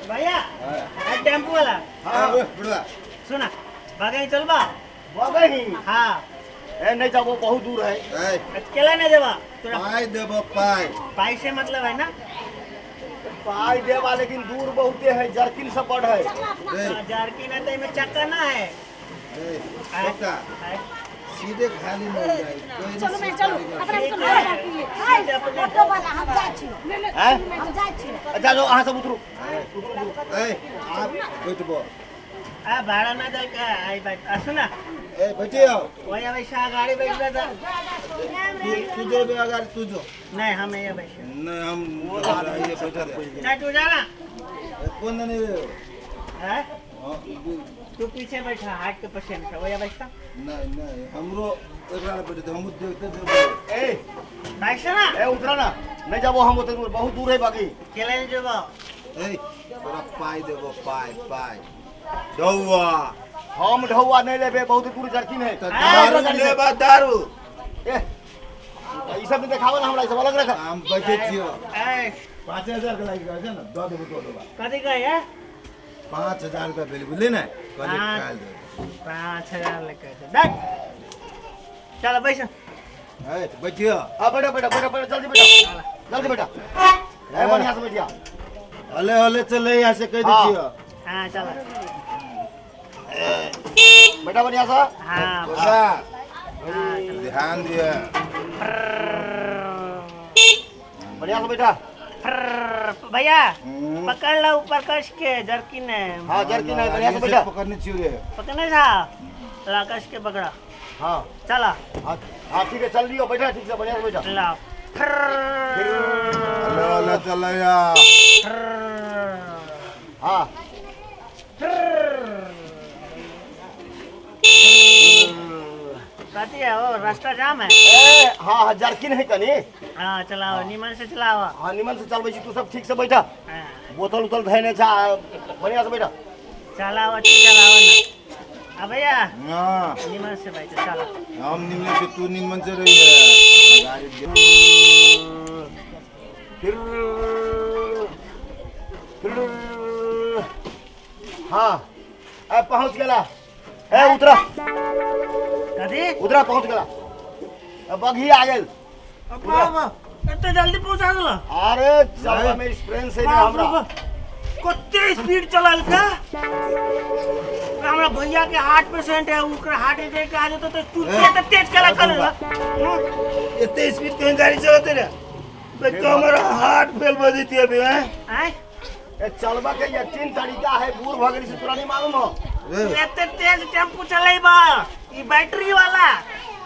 भैया टेम्पू वाला। हाँ बुढ़वा। सुना बगही चलबा। बगही? हाँ। ए नहीं जाबो, बहुत दूर है। ए अकेला नहीं देबा तोरा। पाई देबो पाई। पाई से मतलब है ना? पाई देबा लेकिन दूर बहुते है, जर्किन सब बड़ है। ए जर्किन है तो इसमें चक्का ना है। ए छोटा सीधे खाली नहीं जाए। चलू मैं चलू अपना चलू हाय ऑटो वाला हम जाइ छी। हैं? हम जाइ छी। अच्छा जो अहाँ सब उतरू। ए आप बैठबो। आ भाड़ा ना दल का आई बैठ। आ सुना ए बैठियो। वही वैसा गाड़ी बैठला था। तू जो बे अगर तू जो। नहीं हम यहाँ बैठे। नहीं हम ये बैठा रहे। नहीं तू जाना। कौन नहीं रे? हैं? हां तू पीछे बैठा, हाथ के पेशेंट है वही बैठा। नहीं नहीं हमरो एकरा बैठे हम देखते देखते। ए बैठा ना। ए उतरा ना, नहीं जाबो हम ओते दूर, बहुत दूर है बाकी। केले नहीं जेबो। ए तोरा पाई देबो पाई पाई। ढौआ हम ढौआ नहीं लेबे, बहुत दूर जर्किन है। तो दारू लेबा दारू। ए ई सब देखाबो ना हमरा, ई सब अलग रख। हम बैठे छियो। ए 5000 के लागि गए ना, दऽ देबो तो देबा। कथी कहे है? 5000 रुपया भेल बुझली ने, कहली काल्हि देबो। 5000 लेके देख। चल बैठ। ए बैठियो। हां बैठो बैठो बैठो बैठो जल्दी बैठो जल्दी बैठो। ए बढ़िया से बैठिया। हले हले चले यहाँ से कह दै छियो। हां चल बैठा बढ़िया से। हां ध्यान दिया बढ़िया से बैठा। भैया पकड़ लो ऊपर कस के, जर्किन है। हां जर्किन है, बढ़िया से बैठा। पकड़ने छियो रे। पकड़ने था ला कस के पकड़ा। हां चला। हां हां ठीक है चल लियो, बैठा ठीक से बढ़िया से बैठा। ला ला ला चला या। हां कथी है वो रास्ता जाम है। ए हां हां जर्किन है कनी। हां चलाओ निमन से चलाओ। हां निमन से चलबै छी, तू सब ठीक से बैठा। हां बोतल उतल धैने छा, बढ़िया से बैठा। चलाओ चलाओ ना। आ भैया हां निमन से बैठो चला। हम निमन से तू निमन से रही है गाड़ी। फिर हां ए पहुंच गेला। ए उतरा। कथी? उतरा पहुंच गेला। बघी आ गेल। एते जल्दी पहुंचा देला। अरे चलबा में एक्सपीरियंस है ना हमरा। कते स्पीड चलल का? हमरा भैया के हार्ट पेशेंट है, ओकरा हार्ट अटैक आ जेतो तो तू एते तेज केला चलेला? एते स्पीड कहीं गाड़ी चलाते रे तो हमारा हार्ट फेल भ जैती अभी। हैं आय ए चलबा के यकीन तरीका है, बूढ़ भ गेली से तोरा नहीं मालूम हो। एते तेज टेम्पू चलेबा ई बैटरी वाला।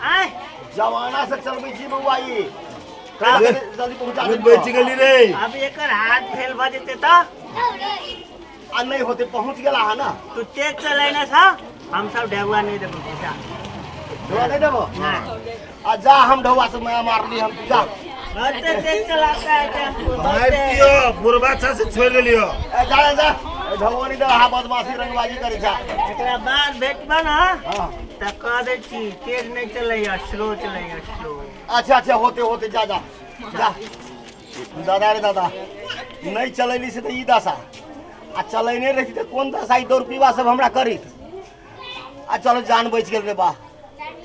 आय जमाना से चलबै छी बउआ ई। जल्दी पहुंचा दे। बच गेली रे। अब एकर हार्ट फेल भ जेते त आ नहीं होते, पहुंच गेला है ना। तू तेज चलेने था, हम सब ढेबुआ नहीं देबो जा। ढौआ नहीं देबो? नहीं। आ जा हम ढौआ से मैं मारली हम जा। बहुते तेज चलाता है टेम्पू। मार दियो बुढ़बा छा से छोड़ देलियो। ए जा जा ढौआ नहीं देबो, हां बदमाशी रंगबाजी करै छा। एकरा बाद भेटबा ना हां त कह दै छी तेज नहीं चलैया, स्लो चलैया स्लो। अच्छा अच्छा होते होते जा जा जा। दादा रे दादा नहीं चलैली से त ई दशा, आ चलैने रही त कोन दशा ई दौड़ पीबा सब हमरा करीत। आ चलो जान बचि गेल रे बा।